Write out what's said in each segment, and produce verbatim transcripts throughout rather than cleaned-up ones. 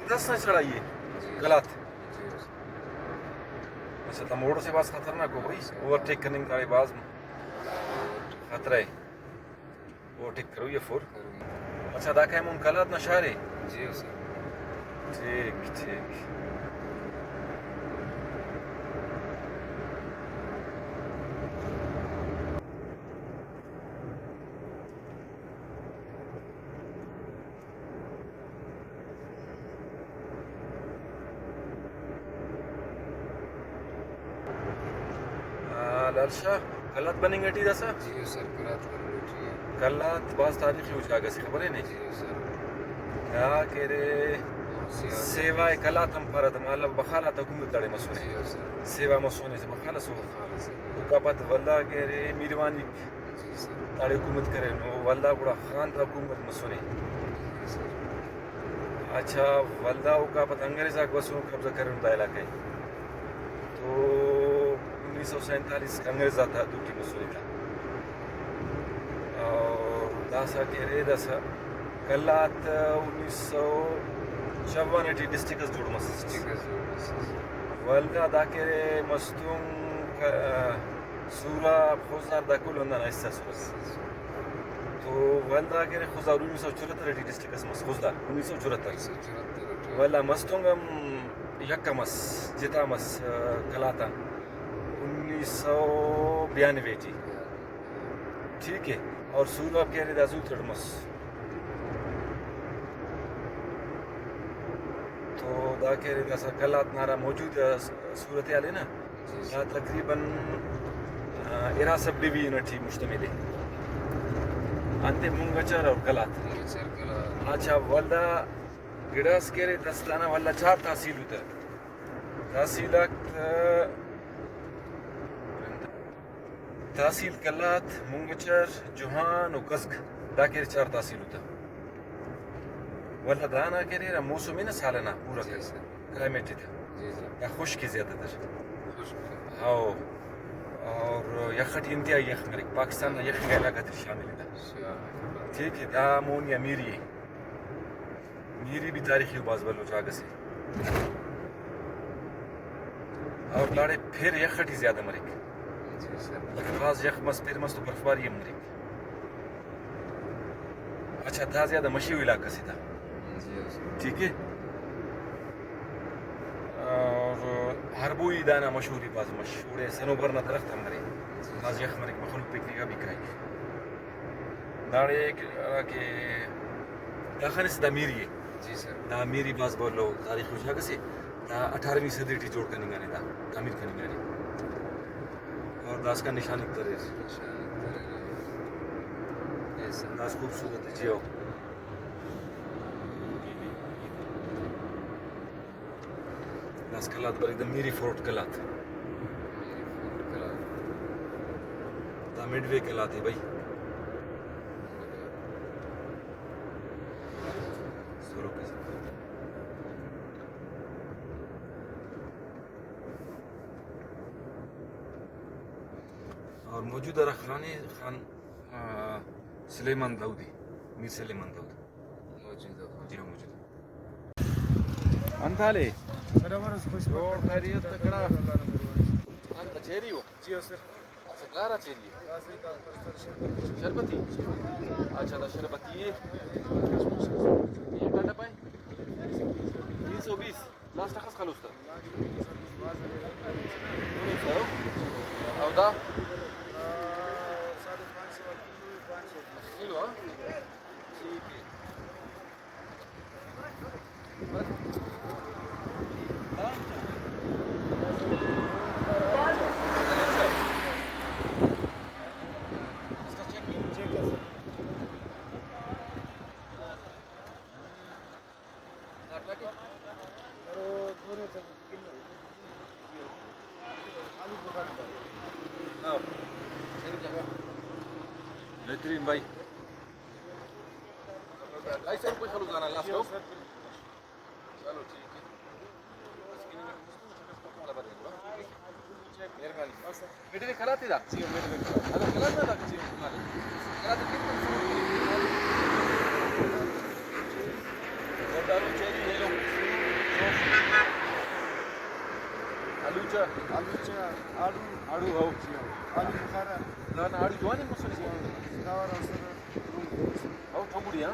دس نا چڑھائی ہے۔ جی۔ قلات۔ جی۔ اچھا، دا موڑ سے بھاز خطرناک ہو بھائی، اوورٹیک کننگ داڑے بھاز خطرہ ہے، اوورٹیک کروئی افور۔ اچھا، دا کائے مون قلات نا شار ہے؟ جی سر۔ ٹھیک، ٹھیک۔ آ، لال شاہ، قلات بننگ ٹی داسہ؟ جی سر، قلات بننگ ٹی ءِ۔ قلات بھاز تاریخی ءُ جاگہ سے، خبرے نے؟ جی سر۔ دا کہ ارے سیوا۔ سیوا ءِ قلات ہم پارہ تہ، مالو بخال آتا حکومت داڑے مسنے۔ جی سر۔ سیوا مسنے سے بخال اسو۔ بخال اسو۔ اوکا پد ولدا کہ ارے میروانی جی سر۔ داڑے حکومت کرینو، ولدا گڑا خان تا حکومت مسنے۔ جی سر۔ اچھا، ولدا اوکا پد انگریز آک بسون قبضہ کرینو دا علاقہ ءِ۔ تو انیس سو سینتالیس انگریز آتا دوٹی مسنے دا۔ اور داسہ کہ ارے داسہ قلات انیس سو چون ٹی ڈسٹرکٹ اس جوڑ مسس۔ ڈسٹرکٹ اس جوڑ مسس۔ ولدا دا کہ ارے مستونگ، آ، سوراب، خضدار دا کل ہندانا حصہ ئس۔ تو ولدا کہ ارے خضدار انیس سو چوہتر ٹی ڈسٹرکٹ اس مس، خضدار انیس سو چوہتر۔ انیس سو چوہتر ٹی۔ ولدا مستونگ ہم یکہ مس، جتا مس، آ، قلات آن انیس سو بیانوے ٹی۔ ٹھیک ہے، اور سوراب کہ ارے دا زوت اٹ مس۔ تو دا کہ ارے داسہ قلات نا ہرا موجودہ صورتحال ہے نا، جی۔ دا تقریباً، آ، ارا سب ڈویژن ٹی مشتمل ہے۔ انتے مونگچر اور قلات۔ مونگچر قلات۔ اچھا، ولدا گڑاس کہ ارے داسہ دانا ولدا چار تحصیل اتہ۔ تحصیل آک تہ، تحصیل قلات، مونگچر، جوہان و کزک، دا کہ ارے چار تحصیل اتہ۔ ولدا دانا کہ ارے ہرا موسم ہے نا سال ئنا پورا جی سر۔ کلائمیٹ اتہ۔ جی جی۔ دا خشک ہے زیادہ تر۔ خشک۔ ہاؤ۔ اور یخ ٹی انتہائی یخ مریک، پاکستان نا یخ انگا علاقہ تے شامل ہے دا۔ اچھا۔ ٹھیک ہے، دا مون یا میری ہے۔ میری بھی تاریخی و بھاز بھلو جاگہ سے۔ اور داڑے پھر یخ ٹی زیادہ مریک۔ جی سر۔ لکہ بھاز یخ مس، پھر مس تو برفباری ہم مریک۔ اچھا، دا زیادہ مشیو علاقہ سے دا۔ جی سر۔ ٹھیک ہے۔ اور ہربوئی دانا مشہوری بھاز مش، اوڑے صنوبر نا درخت ہم ارے۔ جی۔ بھاز یخ مریک، مخلوق پکنک آ بھی کائک۔ داڑے کہ ہرا کہ دا خنس دا میری ءِ۔ جی سر۔ دا میری بھاز بھلو تاریخی جاگہ سے۔ دا اٹھارہویں صدی ٹی جوڑ کننگانے، دا تعمیر کننگانے۔ اور داسکان نشانک دریر۔ نشانک دریر۔ ایسا۔ داسہ خوبصورت جیو۔ داسہ قلات بریک، دا میری فورٹ قلات۔ میری فورٹ قلات۔ دا مڈ وے قلات ہے بھائی۔ سولو کے ساتھ۔ اور موجودہ ہرا خان، خان، آ، سلیمان داؤدی، میر سلیمان داؤد۔ موجودہ۔ جی ہاں، موجودہ۔ انت حال ءِ؟ جوڑ خیریت تکڑا۔ انت چیری ہو؟ جی ہاں سر۔ اچھا، گارا چیری ہے؟ شربتی؟ اچھا، دا شربتی ہے۔ یہ کیا ڈبہ ہے؟ تین سو بیس۔ لاسٹ اخس خلوس تا؟ دو سو؟ او دا؟ کلو، ہاں؟ ٹھیک ہے۔ بہترین بھائی۔ ڈھائی سو روپے خلوص دانا لاسٹ ہو۔ چلو ٹھیک ہے۔ مہربانی۔ میٹھے میں کھلاتے دا؟ جی، میٹھے میں کھلاتے۔ اگر کھلاتے دا، جی، کھلاتے۔ کھلاتے کتنے؟ دارو چیری ہے لو۔ آلو چا، آلو۔ آڑو، ہو۔ جی ہو۔ آلو بخارا۔ دانا آڑو جوان ءِ مسنے۔ جی ہو۔ داوار اسر۔ ہو، ٹھگڑی، ہاں۔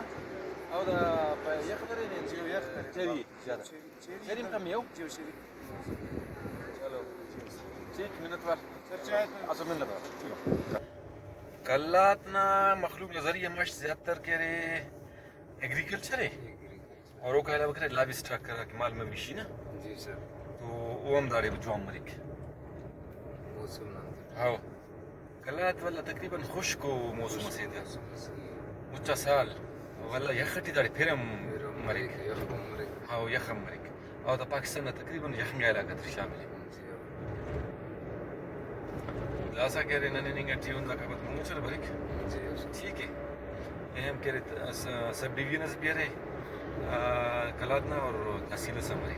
او دا پہ یخ درے نے؟ جی ہو، یخ درے۔ چیری زیادہ۔ چیری، چیری چیری ہم کم ہو؟ جی ہو، چیری۔ چلو۔ ٹھیک، منت وار۔ سر، چائے تو۔ اچھا، منت وار۔ قلات نا مخلوق نا ذریعہ مش زیادہ تر کہ ارے ایگریکلچر ءِ۔ ایگریکلچر۔ اور اوکا علاوہ کرے لائیو اسٹاک ہرا کہ مال مویشی نا۔ جی سر۔ تو او ہم داڑے جوان مریک۔ موسم نا اندر۔ ہاؤ۔ قلات ولدا تقریباً خشک ءُ موسم اسے تہ۔ موسم اسے۔ مچا سال ولدا یخ ٹی داڑے پھر ہم پھر ہم مریک۔ مریک، یخ ہم مریک۔ ہاؤ، یخ ہم مریک۔ او دا پاکستان نا تقریباً یخنگا علاقہ تر شامل ءِ۔ جی ہاؤ۔ داسہ کہ ارے ننے ننگ ٹی ہنداکا پد مونگو چر بریک۔ جی ہاؤ سر۔ ٹھیک ہے۔ اے ہم کہ ارے س-، سب ڈویژن اس بھی ارے، آ، قلات نا اور تحصیل اس ہم ارے۔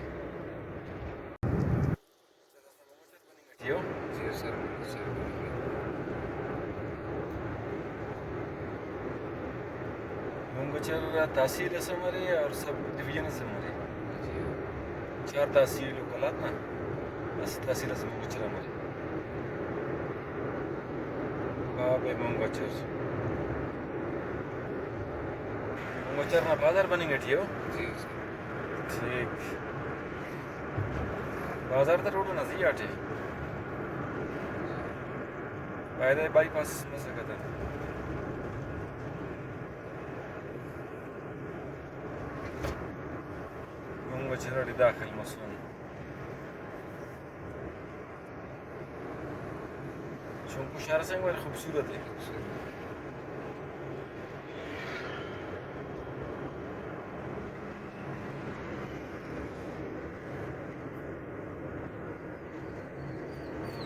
جی ہاؤ۔ جی سر، سر۔ مونگو چر تحصیل اس ہم ارے اور سب ڈویژن اس ہم ارے۔ جی۔ چار تحصیل ءِ قلات نا، اسہ تحصیل اس مونگو چر ہم ارے۔ باب مونگو چر۔ مونگو چر نا بازار بننگ ٹی ءِ۔ جی سر۔ ٹھیک۔ بازار تا روڈ نا زی آ ٹی۔ پائدہ بائی پاس مسکہ تا۔ مونگو چر ٹی داخل مسن۔ چنکو شار اسے انگا خوبصورت ءِ۔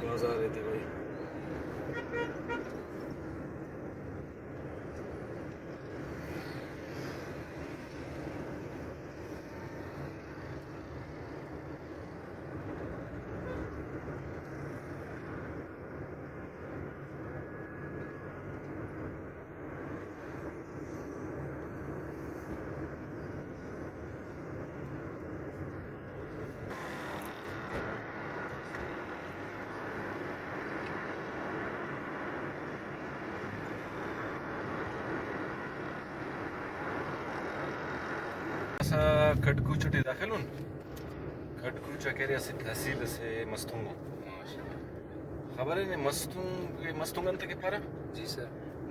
بازار ءِ تہ بھائی۔ اسہ کھڈ کوچہ ٹی داخل ان۔ کھڈ کوچہ کہ ارے اسہ تحصیل اسے مستونگ آ۔ خبر ءِ نے مستونگ، مستونگ انت کہ پارہ؟ جی سر۔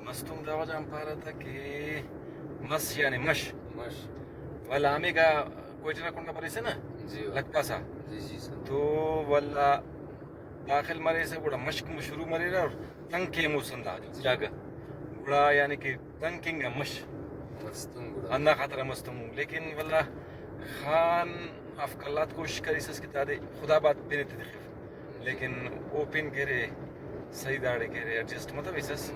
مستونگ دا وجہ آن پارہ تہ کہ مس یعنی مش۔ مش۔ ولدا ہمیکا کوئٹہ نا کنڈا بریسہ نا؟ جی۔ لکپاسہ۔ جی، جی سر۔ تو ولدا داخل مریسہ گڑا مشک شروع مریرہ اور تنگ کیموس ہندا جاگہ۔ گڑا یعنی کہ تنگ کنگ آ مش۔ مستونگ گڑا۔ ہندا خاطر آ مستونگ۔ لیکن ولدا خان آف قلات کوشش کریسس کہ دادے خدا آباد پن تے تخف۔ لیکن او پن کہ ارے، صحیح داڑے کہ ارے، ایڈجسٹ متویسس۔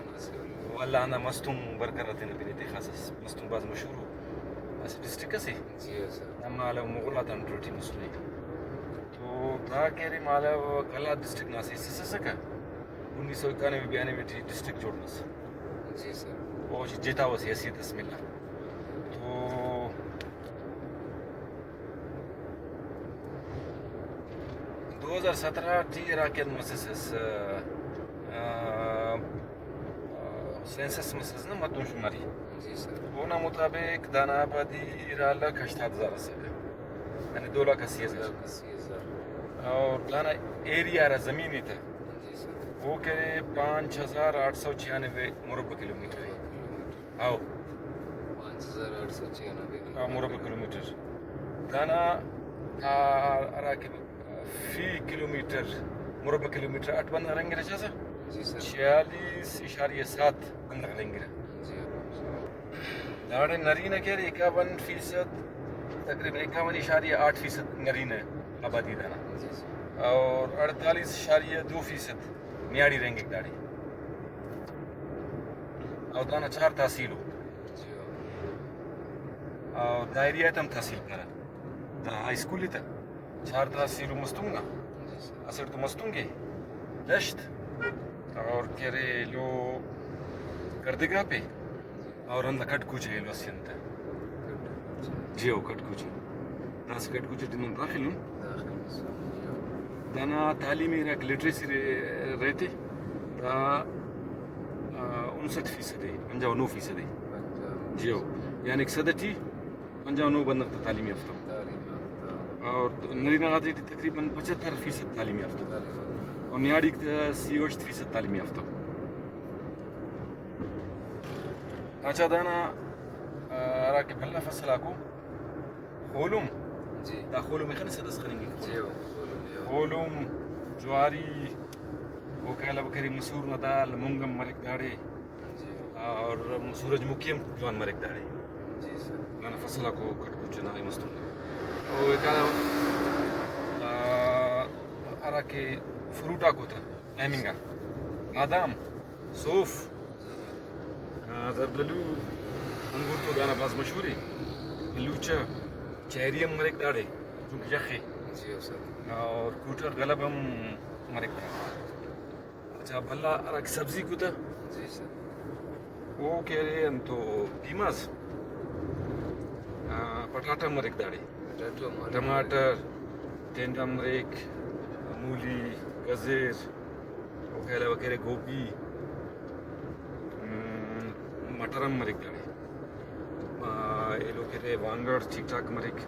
ولدا ہندا مستونگ برقرار تینا پن تے تخاسس۔ مستونگ بھاز مشہور ءُ اسہ ڈسٹرکٹ اسے۔ جی ہاں سر۔ ہندا مالو مغل آتا انٹر ٹی مسنے۔ تو دا کہ ارے مالو قلات ڈسٹرکٹ نا اسہ حصہ ئسکہ۔ انیس سو اکانوے بیانوے ٹی ڈسٹرکٹ جوڑ مس۔ جی سر۔ او جتاؤ اسہ حیثیت اس ملا۔ تو دو ہزار سترہ ٹی ہرا کہ انت مسس، آ، آ، سینسس مسس نا، مردم شماری۔ جی سر۔ اونا مطابق دانا آبادی ارا لکھ ہشتاد ہزار اسکہ، یعنی دو لاکھ اسی ہزار۔ دو لاکھ اسی ہزار۔ اور دانا ایریا ہرا زمین ءِ تہ، جی سر۔ او کہ ارے پانچ ہزار آٹھ سو چھیانوے مربع کلومیٹر ءِ۔ ہاؤ۔ پانچ ہزار آٹھ سو چھیانوے۔ ہاں، مربع کلومیٹر۔ دانا، آ، ہرا کہ فی کلومیٹر، مربع کلومیٹر اٹ بندغ رہینگرہ چاسہ؟ جی سر۔ چھیالیس اشاریہ سات بندغ رہینگرہ۔ جی۔ داڑے نرینہ کہ ارے اکاون فیصد، تقریباً اکاون اشاریہ آٹھ فیصد نرینہ آبادی دانا۔ جی سر۔ اور اڑتالیس اشاریہ دو فیصد نیاڑی رہینگک داڑے۔ او دانا چار تحصیل ءُ۔ جی ہاں۔ او دا ایریا تے ہم تحصیل پارہ۔ دا ہائی اسکول ءِ تہ۔ چار تحصیل ءُ مستونگ نا۔ جی سر۔ اسٹ تو مستونگ ءِ، دشت، اور کہ ارے ایلو کردگاپ ءِ، اور ہندا کھڈ کوچہ ایلو اسہ انت۔ جی ہو، کھڈ کوچہ۔ داسہ کھڈ کوچہ ٹی نن داخل ان۔ داخل مسن، جی ہو۔ دانا تعلیمی ہراکہ لٹریسی ریٹ ءِ، دا، آ، انسٹھ فیصد ءِ، پنجاہ و نو فیصد ءِ۔ جی ہو، یعنی صد ٹی پنجاہ و نو بندغ تا تعلیم یافتہ ءُ۔ اور نرینہ غاتے ٹی تقریباً پچھتر فیصد تعلیم یافتہ ءُ۔ اور نیاڑیک تا سی و ہشت فیصد تعلیم یافتہ ءُ۔ پاچا دانا، آ، ہراکہ بھلا فصل آکو، خولم۔ جی۔ دا خولم ءِ خنسہ دس خننگک۔ جی، او خولم، جی، او۔ خولم، جواری، اوکا علاوہ کرے مسور نا دال، مونگ ہم مریک داڑے۔ جی۔ اور سورج مکھی ہم جوان مریک داڑے۔ جی سر۔ ننا فصل آکو کٹ کچ نا مستونگ۔ او ایکا، آ، ہراکہ فروٹ آکو تا اہم انگا، بادام، صوف، آ، زردلو، انگور تو دانا بھاز مشہور ءِ۔ بلوچہ، چیری ہم مریک داڑے، چونکہ یخ ءِ۔ جی سر۔ اور کوٹہ غلب ہم مریک داڑے۔ اچھا، بھلا ہراکہ سبزی کتا؟ جی سر۔ او کہ ارے انتو پیماز، آ، پٹاٹا مریک داڑے۔ پٹاٹا مریک۔ ٹماٹر، ٹینڈا مریک، مولی، گزر، اوکا علاوہ کہ ارے گوبھی، م، مٹر ہم مریک داڑے۔ آ، ایلو کہ ارے وانگڑ ٹھیک ٹھاک مریک۔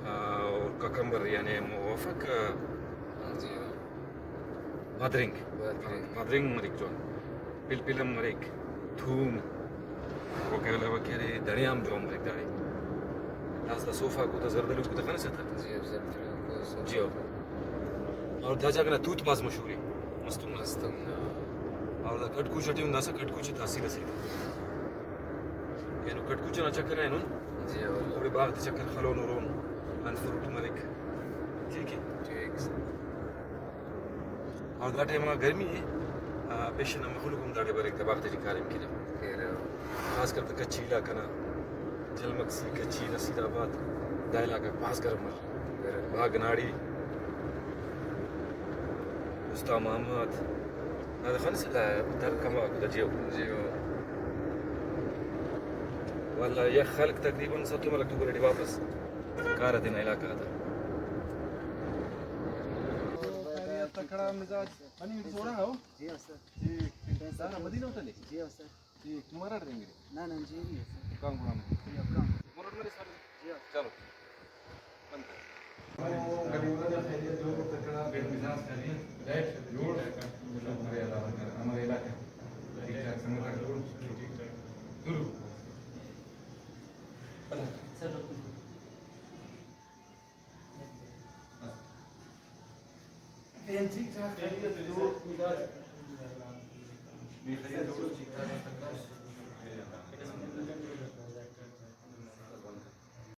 آ، اور ککمبر یعنی ہمو افک، آ، جی۔ بادرنگ۔ بادرنگ۔ بادرنگ مریک جوان۔ پلپل ہم مریک۔ تھوم۔ اوکا علاوہ کہ ارے دھنیا ہم جوان مریک داڑے۔ داسہ صوف آکو تا زردلو کو تا خنسہ تہ۔ جی، زردلو کو صوف۔ جی ہو۔ اور دا جاگہ نا توت بھاز مشہور ءِ۔ مستونگ نا۔ مستونگ نا۔ اور دا کھڈ کوچ ٹی ہم داسہ کھڈ کوچ تحصیل اسے۔ اینو کھڈ کوچ نا چکر اینو۔ جی ہو۔ اوڑے باغ تے چکر خلون ہرون۔ ان فروٹ مریک۔ ٹھیک ءِ۔ ٹھیک سر۔ اور دا ٹائم آ گرمی ءِ، آ، پیشن نا مخلوق ہم داڑے بریک، دا باغ تے ٹی کاریم کینہ۔ خاص کر تو کچھی علاقہ نا، جھل مکسی، کچھی، نصیر آباد، دا علاقہ بھاز گرم مر۔ گرم۔ باغ ناڑی، استا محمد، دا خنسہ دا، دا کما دا جیو۔ جیو۔ واللہ یخ خلق تقریباً ستمبر اکتوبر ٹی واپس کارہ تینا علاقہ غاتا۔ خیریت، تکڑا مزاج۔ پنی سوڑا ہو؟ جی ہاں سر۔ ٹھیک۔ دانا مدینہ ہوتا لے؟ جی ہاں سر۔ ٹھیک، تمہارا ڈرینگ ہے؟ نہ، نہ، جی نہیں ہے سر۔ کام گڑا میں۔ جی، اب کام۔ مرڈ میرے سر۔ جی ہاں۔ چلو۔ بند کر۔ خیریت، جوڑ، تکڑا، بے مزاج، خیریت، لائٹ، جوڑ۔ ہمارے علاقہ، ہمارے علاقے۔ ٹھیک ٹھاک، سنگت، جوڑ۔ ٹھیک ٹھاک۔ شروع۔ سر، رکو۔ ٹھیک ٹھاک، خیریت، جوڑ، مزاج۔